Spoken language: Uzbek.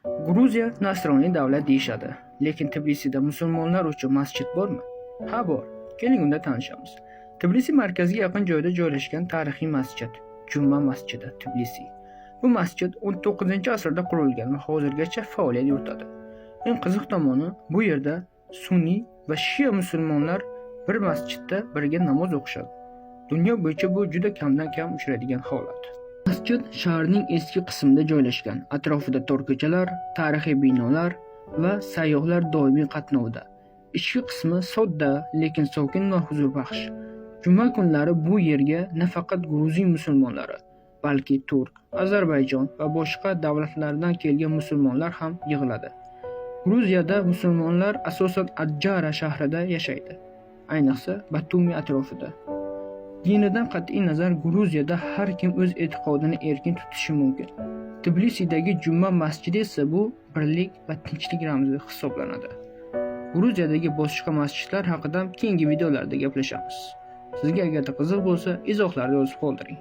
Gruziya nasroniy davlat deyishadi, lekin Tbilisida musulmonlar uchun masjid bormi? Ha, bor. Keling, unda tanishamiz. Tbilisi markaziga yaqin joyda joylashgan tarixiy masjid Juma masjidi, Tbilisi. Bu masjid 19-asrda qurilgan va hozirgacha faoliyat yuritadi. Eng qiziq tomoni, bu yerda sunniy va shia musulmonlar bir masjidda birga namoz o'qishadi. Dunyo bo'yicha bu juda kamdan kam uchraydigan holat. Masjid shaharning eski qismida joylashgan. Atrofida tor ko'chalar, tarixiy binolar va sayyohlar doimiy qatnovda. Ichki qismi sodda, lekin sokin va huzurbaxsh. Juma kunlari bu yerga nafaqat gruzin musulmonlari, balki turk, Ozarbayjon va boshqa davlatlardan kelgan musulmonlar ham yig'iladi. Gruziyada musulmonlar asosan Adjara shahrida yashaydi, ayniqsa Batumi atrofida. Dinidan qat'iy nazar, Gruziyada har kim o'z e'tiqodini erkin tutishi mumkin. Tbilisidagi Juma masjidi esa bu birlik va tinchlik ramzi hisoblanadi. Gruziyadagi boshqa masjidlar haqida keyingi videolarda gaplashamiz. Sizga agarda qiziq bo'lsa, izohlarda yozib qoldiring.